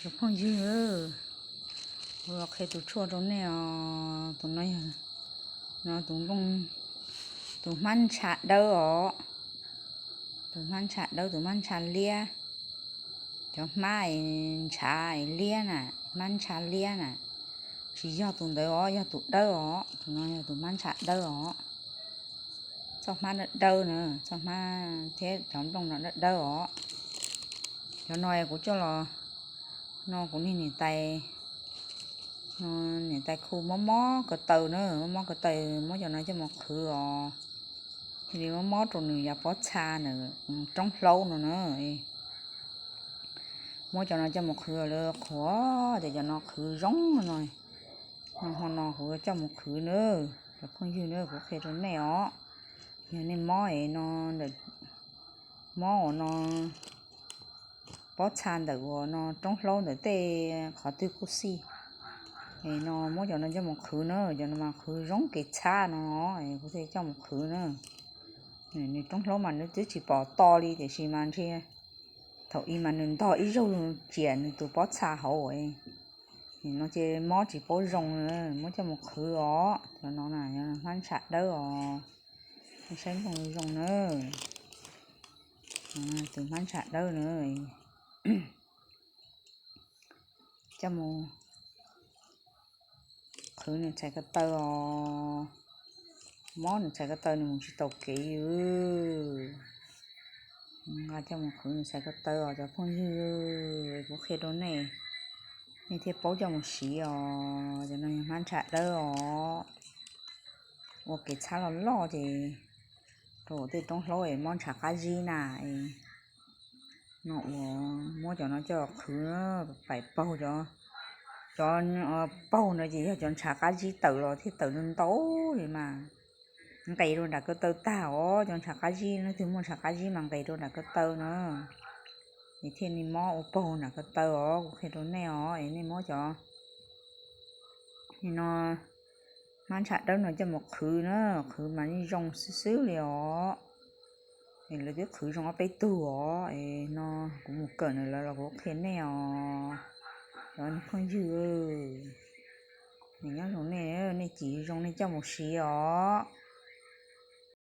Cov phooj ywg, kuv los qhia tus tshuaj rau nej os. Tus no yog, no tus nplooj, tus hmab ntsha dawb os. Tus hmab ntsha dawb, tus hmab ntsha liab. Cov hmab ntshav liab na, hmab ntsha liab na, tsis yog tus ntawd os, yog tus dawb os. Tus no yog tus hmab ntsha dawb os. Txoj hmab dawb dawb na, txoj hmab thiab cov nplooj no dawb dawb os. Cov no kuv coj los, no kuv niag niam tais, niam tais khu mob mob ko taw na, mob mob ko taw, muab cov no coj mus qhwv os. Thiaj li mob mob rau nws yav pob txha ntawm roob hlaub no na. Muab cov no coj mus qhwv lawv qhuas tias cov no qhwv zoo no. Ho no kuv coj mus qhwv na, cov phooj ywg na, kuv qhia rau nej os. Yog nej mob es no, mob uas no pob txha ntawm uas no roob hlaub ntawm tej qhov twg kuj xij, es no muab cov no coj mus qhwv na, cov no mas qhwv zoo kev txhab no, kuv thiaj coj mus qhwv na. Nws roob hlaub mas nws twb tsis pom to li tiam sis mas ntshe thaum ub mas nws ntog ib zaug cia nws tus pob txha hauv. No ces mob tsis paub zoo, muab coj mus qhwv os. Cov no na, hmab ntsha dawb os. Nej saib nplooj zoo na. Tus hmab ntsha dawb na, coj mus qhwv nws txhais ko taw os. Mob nws txhais ko taw nws mus tsis tau kev li. Nqa coj mus qhwv nws txhais ko taw os cov phooj ywg, kuv qhia rau nej, nej thiaj paub coj mus siv os. Cov no yog hmab ntsha dawb os. Ua kev txhab loj loj ces rau tej roob hlaub es mob ntshav qab zib na. No uas muab cov no coj qhwv, paim paug cov, cov paug no ces yog cov ntshav qab zib tawm los thiaj tawm ntau li mas nqes rau nram ko taw tag os. Cov ntshav qab zib, leej twg muaj ntshav qab zib mas nqes rau nram ko taw na, es thiaj li mob ua paug nram ko taw os. Kuv qhia rau nej os, es nej muab cov no hmab ntsha dawb no coj mus qhwv na, qhwv mas yeej zoo xwb xwb li os. Es lawv twb qhwv zoo ob peb tug os, es no kuv mus kawm ntawm lawv los kuv qhia nej os. Cov phooj ywg, nyob zoo nej, nej cim zoo nej coj mus siv os.